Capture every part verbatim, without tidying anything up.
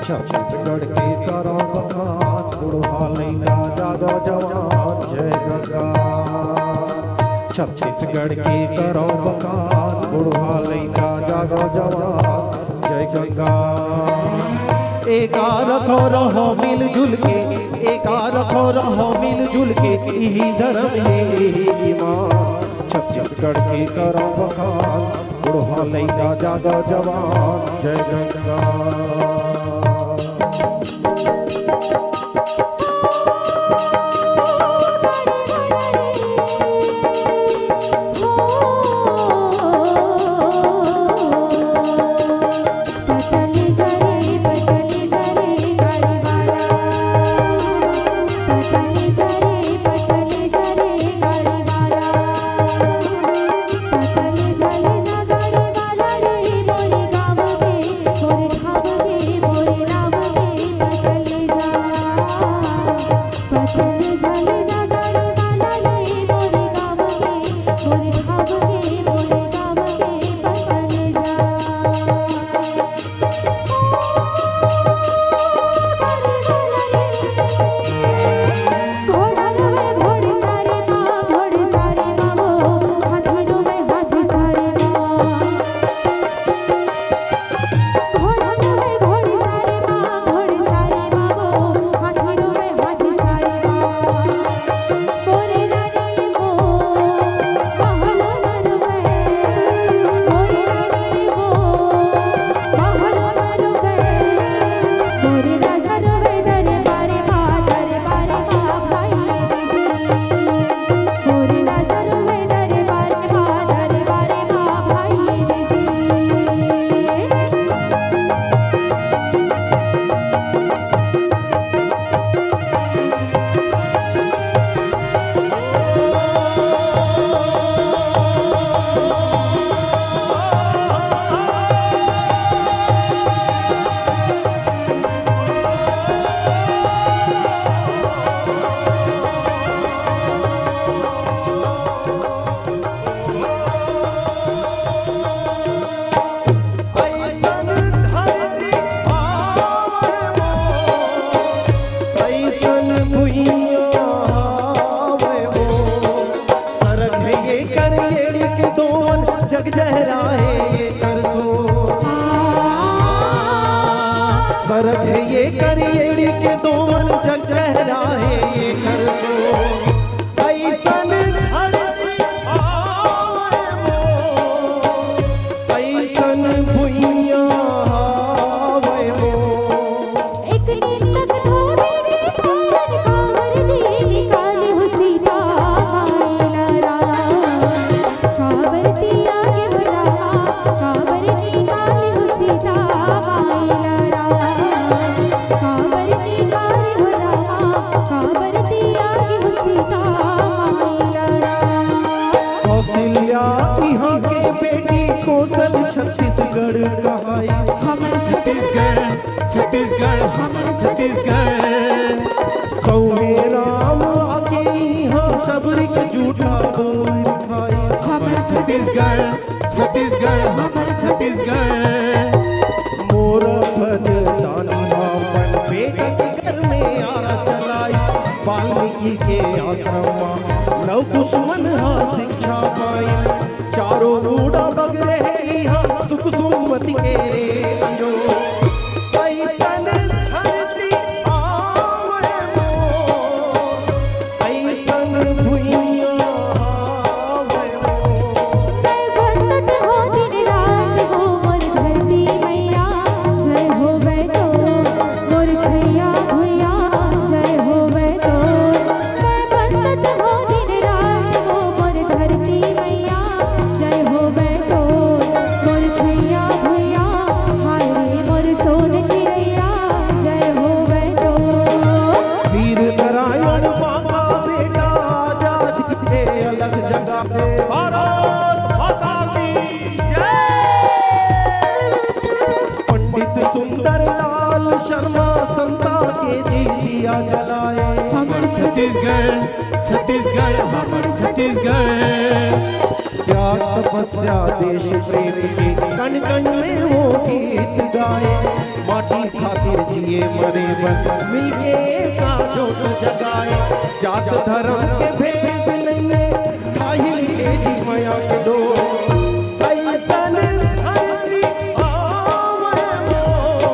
छत्तीसगढ़ के करौं बखान, बुढ़वा लइका जागो जवान, जय गंगा। छत्तीसगढ़ के करौं बखान, बुढ़वा लइका जागो जवान, जय गंगा। एका रखो रहो मिलजुल के, एका रखो रहो मिलजुल के, इही धर्म हे इही ईमान। छत्तीसगढ़ के करौं बखान, बुढ़वा लइका जागो जवान, जय गंगा। जग जहराए ये कर सो। सरग है ये कर एड़ी के दोन, जग जहराए ये कर सो। ऐसन धरती आवे मो, ऐसन भुइयां आवे मो। एक दिन तक धोबी के कारण कांवर दे निकाली हो सीता माई नारायण। कांवर तिया के हो रामा, कांवर निकाली हो सीता माई नारायण। कांवर निकाली हो रामा, कांवर तिया के हो सीता माई नारायण। कौशल्या इहाँ के बेटी, कौशल छत्तीसगढ़ कहाई। हमर छत्तीसगढ़, छत्तीसगढ़, हमर छत्तीसगढ़। सौम्य राम आके इहाँ सबरी के जूठा बोल खाई। हमर छत्तीसगढ़, छत्तीसगढ़, हमर छत्तीसगढ़। मोर भजतानी अपन बेटा के घर में आ चलाई। वाल्मीकि के आश्रम मा लव कुश मन हा शिक्षा पाई। चारों मुड़ा बग रहे इहाँ सुख सुमति के अंजोर। ऐसन धरती आवे मो, ऐसन भुइयां आवे मो। हमर छत्तीसगढ़। त्याग तपस्या देश प्रेम के कण कण में वो गीत गाए। माटी खातिर जिए मरे बर मिलके एका जोत जगाए। जात धर्म के भेद नइये, ढाही हे जी मया के डोर। अइसन धरती आवे मोर,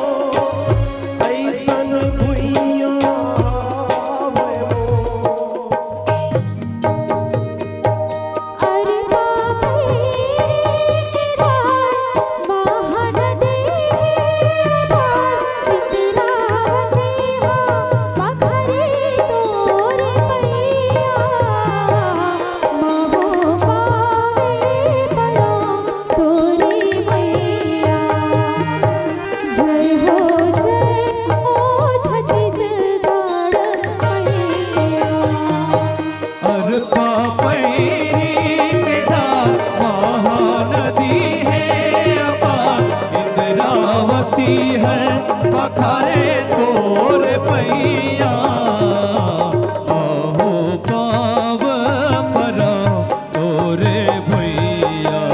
अइसन भुइयां आवे मोर। अरे बाप रे, महानदी हे पार, इंद्रावती हा पखरे तोर पैया, महो पावे परान तोरे मैया। जय हो, जय हो छत्तीसगढ़ मैया। अरे पापैरी के धार महानदी हे अपार, इंद्रावती हे पखरे तोर पैया। अहो पाव परान तोरे भुइयां।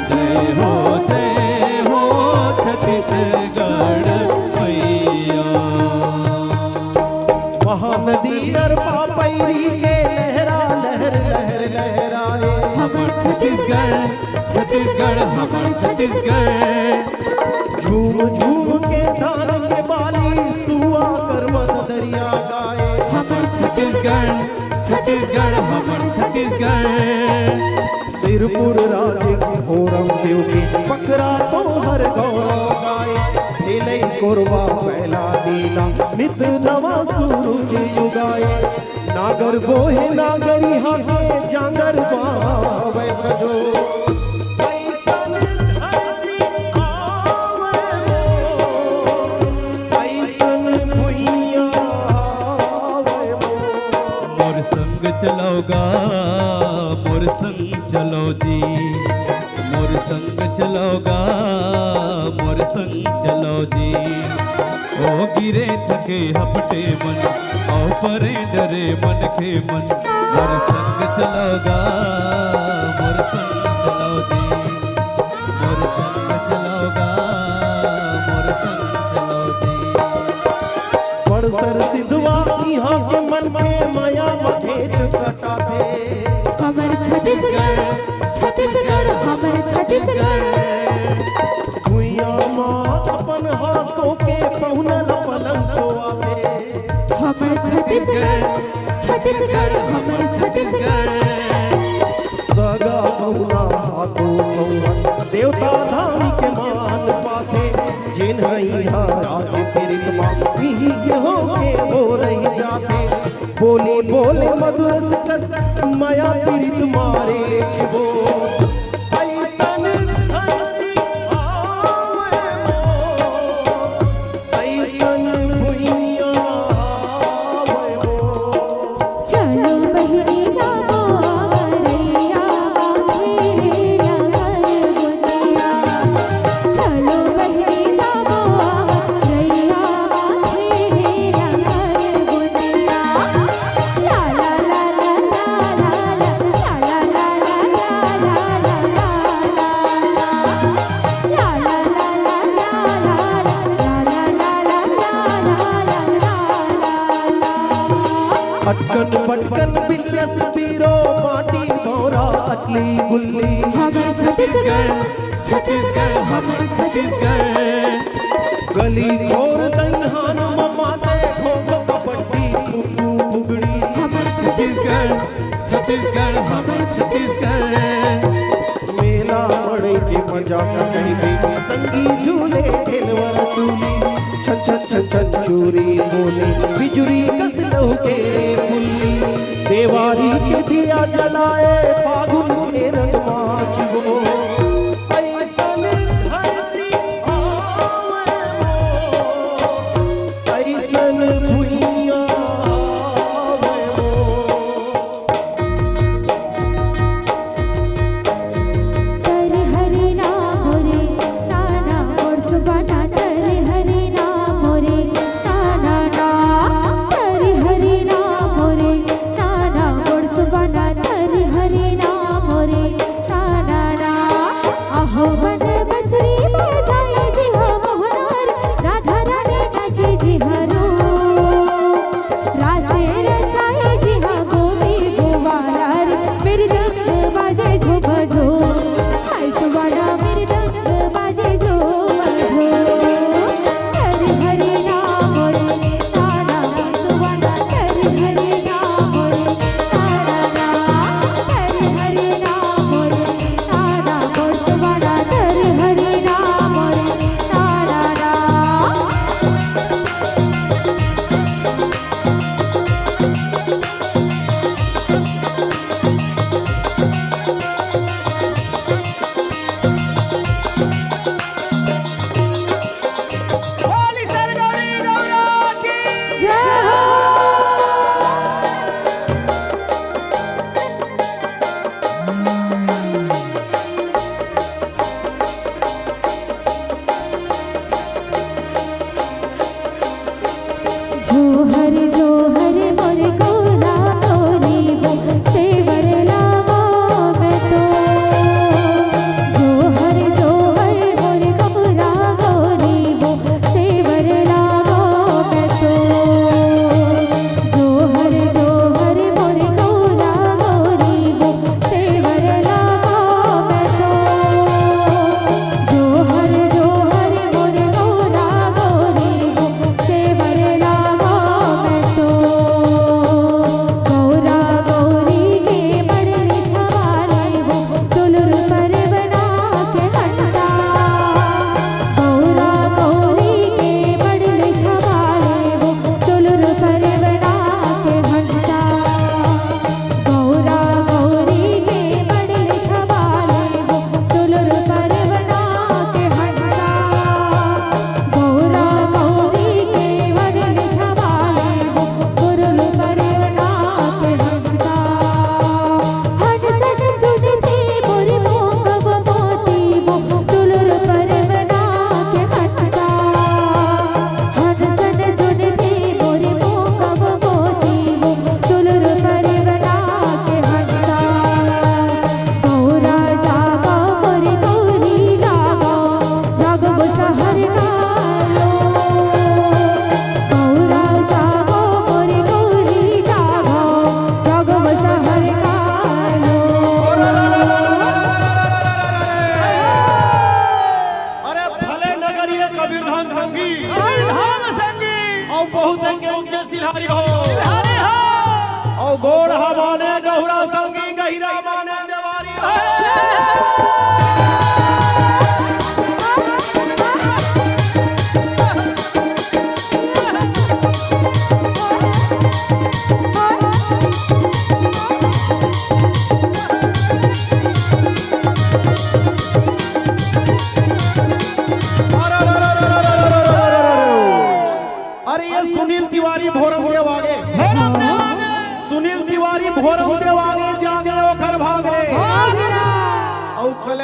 जय हो, जय हो छत्तीसगढ़ मैया। महानदी अरपा पैरी के लहरा, लहर, लहर, लहराए। हमर छत्तीसगढ़, छत्तीसगढ़, हमर छत्तीसगढ़। झूम, झूम के धान के बाली, सुआ करवत दरिया गाए। हमर छत्तीसगढ़, छत्तीसगढ़, हमर छत्तीसगढ़। सिरपुर राजे भोरम देव के पकरा तोहर गौरव गाए। भेलई कोरवा पहला दीना, नित नवा सूरज उगाए। नागर बोहे नागरिहा के जांगर बावे सजो। अइसन धरती आवे मोर, अइसन भुइयां आवे मोर। मोर संग चलो गा, मोर संग चलो जी, मोर संग चलो गा, मोर संग चलो जी। ओ गिरे थके हपटे मन, ओ परे डरे मन के मन। मोर संग चलो गा, मोर संग चलो जी, मोर संग चलो गा, मोर संग चलो जी। बड़सर सिधवा इहाँ के मन के मया म भेद कटाथे। हमर छत्तीसगढ़, छत्तीसगढ़, हमर छत्तीसगढ़। भुइयां म अपन हासो के पहुना ल पलंग सोआथे। हमर छत्तीसगढ़, छत्तीसगढ़, हमर छत्तीसगढ़। सगा पहुना हाथो पहुना देवता धाम के मान पाथे। जेन हई हा राज पीड़ित मा इही के हो के हो रही जाथे। बोली बोले मधुरस कस मया पीड़ित मारे छिबो। अइसन धरती आवे मोर, अइसन भुइयां आवे मोर। चलो बहिनी जाबो मरैया, बांधे हे नगर गोंदिया। चलो बहिनी जाबो मरैया, बांधे हे नगर गोंदिया। अटकन पटकन बिल्लस पीरो, बाटी भौंरा अटली गुल्ली। हमर छत्तीसगढ़, छत्तीसगढ़, हमर छत्तीसगढ़। गली खोर दइहान म माते खो खो कबड्डी फुगड़ी। हमर छत्तीसगढ़, छत्तीसगढ़, हमर छत्तीसगढ़। मेला मड़ई के मजा का कहीं भी संगी झूले खेलवर चूली। छन छन छन छन चूरी बोले बिजुरी कस लहू के रे फुल्ली। देवारी के दिया जलाए फागुन के रंग माच वो। अइसन धरती आवे मोर, अइसन भुइयां आवे मोर।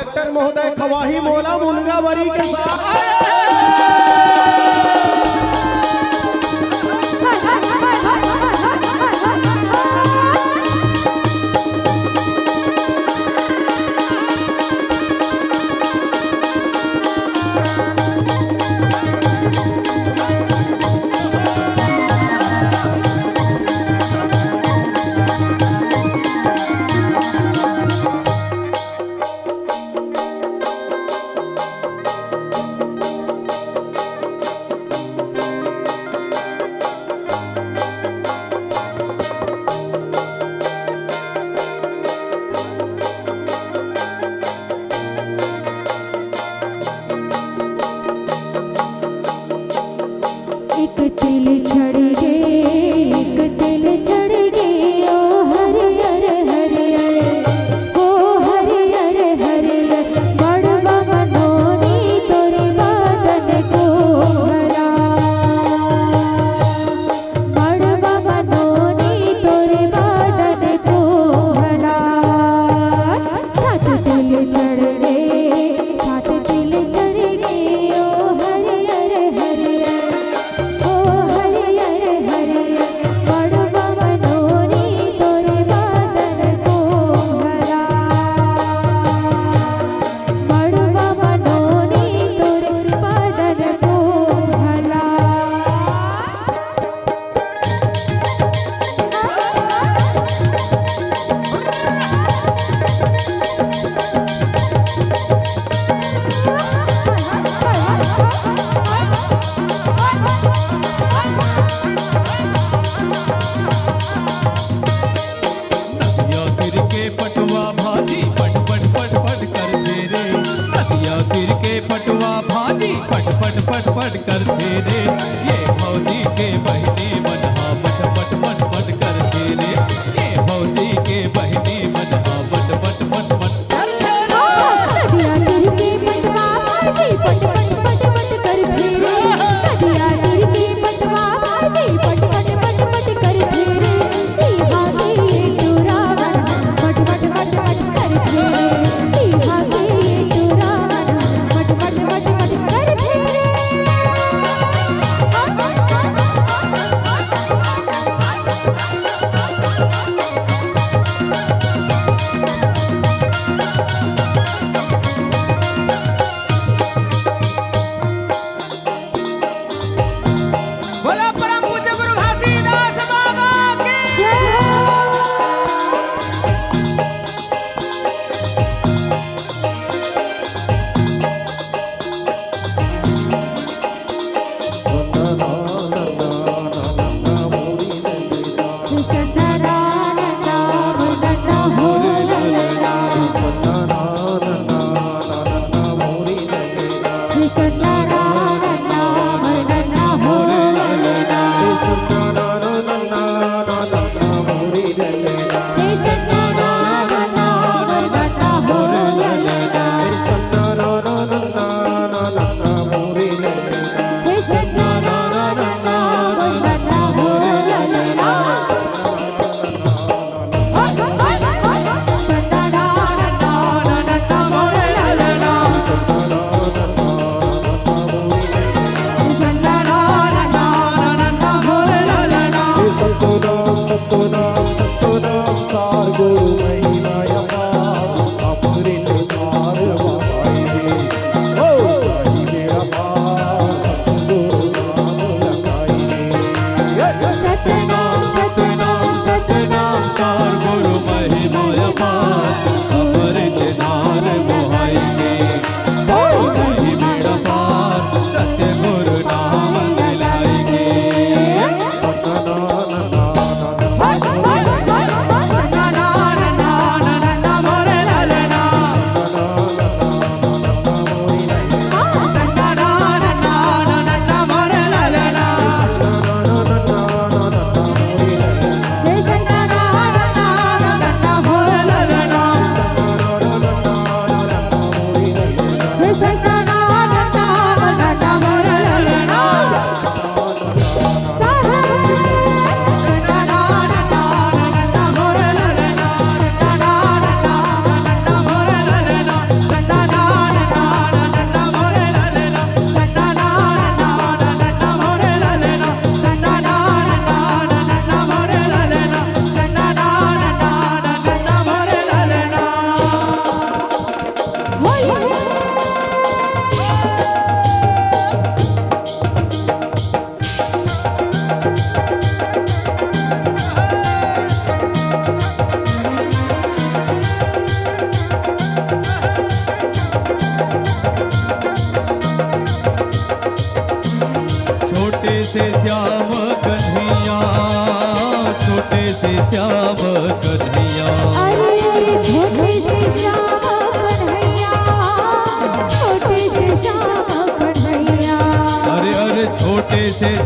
कलेक्टर महोदय खवाही मोला मुनगा बरी के साग।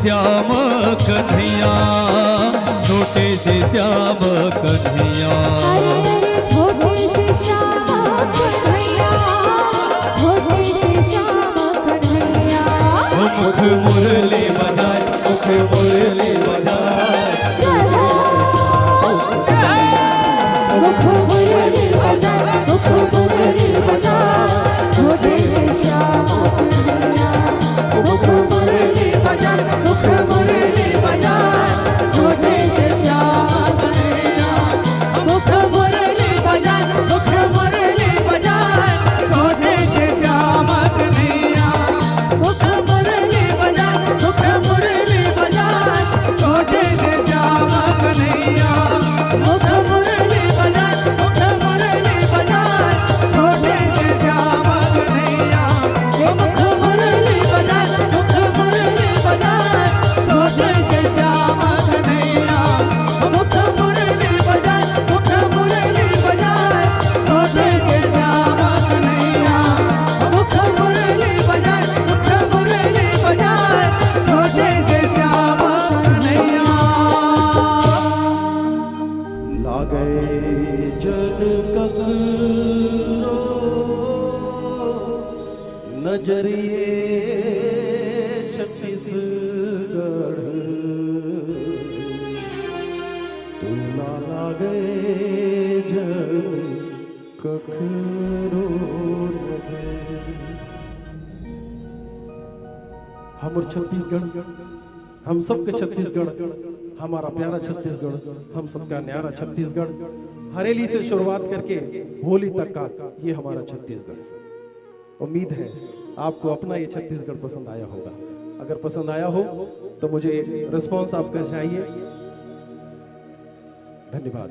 श्याम कन्हैया, छोटे से श्याम कन्हैया। अरे छोटे से श्याम कन्हैया, छोटे से श्याम कन्हैया। ओ मुख मुरली बजाए, मुख मुरली बजाए। मुख मुरली बजाए, मुख मुरली बजाए, छोटे से श्याम कन्हैया। मुख मुरली बजाए, मुख मुरली बजाए, छोटे से श्याम कन्हैया। मुख मुरली बजाए, मुख मुरली बजाए, छोटे से श्याम कन्हैया। मुख मुरली बजाए, मुख मुरली बजाए, छोटे से श्याम कन्हैया। मुख मुरली बजाए, मुख मुरली बजाए, छोटे से श्याम कन्हैया। मुख मुरली बजाए, मुख मुरली बजाए, छोटे से श्याम कन्हैया। मुख मुरली बजाए, मुख मुरली बजाए, छोटे से श्याम कन्हैया। मुख मुरली बजाए, मुख मुरली बजाए, छोटे से श्याम कन्हैया। लागे जग ककरो नजरिए छत्तीसगढ़, तू ना लागे जग ककरो नजर। हमर छत्तीसगढ़, हम सबके छत्तीसगढ़, हमारा प्यारा छत्तीसगढ़, हम सबका न्यारा छत्तीसगढ़। हरेली से शुरुआत करके होली तक का ये हमारा छत्तीसगढ़। उम्मीद है आपको अपना ये छत्तीसगढ़ पसंद आया होगा। अगर पसंद आया हो तो मुझे रिस्पॉन्स आपका चाहिए। धन्यवाद।